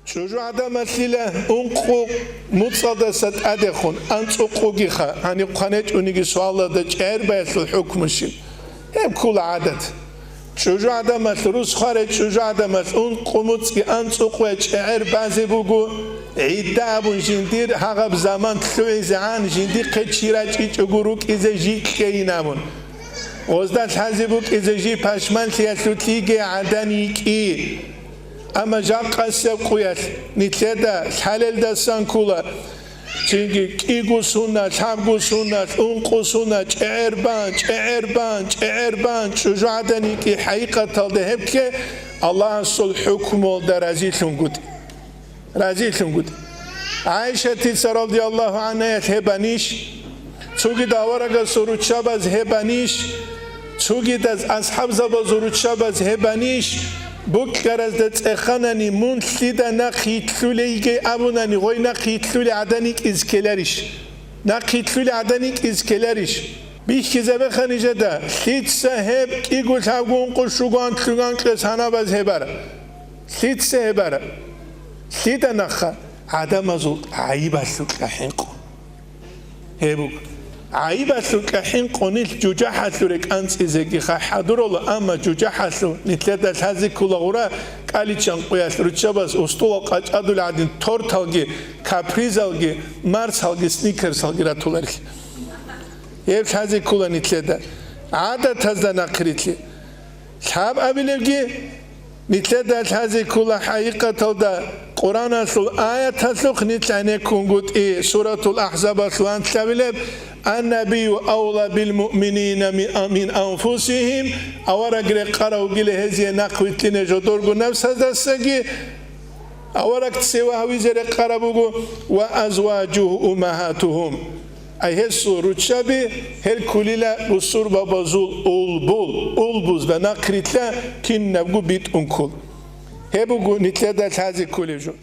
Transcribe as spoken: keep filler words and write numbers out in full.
ЧӀужугӀадамалъила ункъо муцӀалдаса тӀадехун анцӀукъугиха, гьаниб хъванечӀониги суалалда чӀегӀербаялъул хӀукму щиб? Гьеб ккола гӀадат. ЧӀужугӀадамалъ, рус хварай чӀужугӀадамалъ ункъо муцӀги анцӀукъуя чӀегӀер базе буго, гӀидда абун жиндир гьагъаб заман лъугӀизегӀан жиндихъе чи рачӀичӀого рукӀизе жи кьейин абун. Гъозда лъазе букӀизе жи пашманлъиялъулъиги гӀадан йикӀи. Амма жакъасеб къуялъ нилъеда лъалелдасан ккола, цинги кӀиго сунна, лъабго сунна, ункъо сунна, чӀегӀербан, чӀегӀербан, чӀегӀербан, чӀужугӀадан йикӀи, хӀакъикъаталда гьеб кке Аллагьасул хӀукмуялда разилъунгутӀи. РазилъунгутӀи. ГӀайшатица радияллагьу гӀанхаялъ гьебанищ? Цогидал аварагасул руччабаз гьебанищ? Цогидаз асхӀабзабазул руччабаз гьебанищ? Букьаразда цӀеханани, мун лъида нахъ йитлъулей йигей абунани, гъой нахъ йитлъулей гӀадан йикӀизе ккеларищ? Нахъ йитлъулей гӀадан йикӀизе ккеларищ? Бихьизабеха нижеда, лъица гьеб кӀиго, лъабго, ункъо, щуго, анлъго, анкьес гьанабаз гьебара? Лъица гьебара? Лъида нахъа? ГӀадамазул гӀайибалъукьа хӀинкъун. Гьеб буго. ГӀайибалъукьа хӀинкъунилъ жужахӀалъуре кӀанцӀизеги хъахӀадурала, амма жужахӀалъу нилъеда лъазе ккола гъура кӀаличан къуялъ руччабаз устулал къачӀадул гӀадин торталги, капризалги, марсалги, сникерсалги ратуларилъ. Гьеб лъазе ккола нилъеда. ГӀадатазда нахърилъи. Лъаб абилебги, нилъеда лъазе ккола хӀакъикъаталда Къуръаналъул аяталъухъ нилъ гӀенеккунгутӀи, Суратул АхӀзабалъул анлъабилеб: «Аннабию авла бил муъминина ми-, мин анфусихим», авараг рекъарав вугила гьезие нахъ вилълъине жодорго напсаздасаги, авараг цеве гьавизе рекъараб буго: «Ва азважуху уммагьатухум». Ай гьесул руччаби гьел кколила бусурбабазул улбул, улбузда нахърилъа кинабго битӀун ккол. Гьеб буго нилъеда лъазе кколеб жо.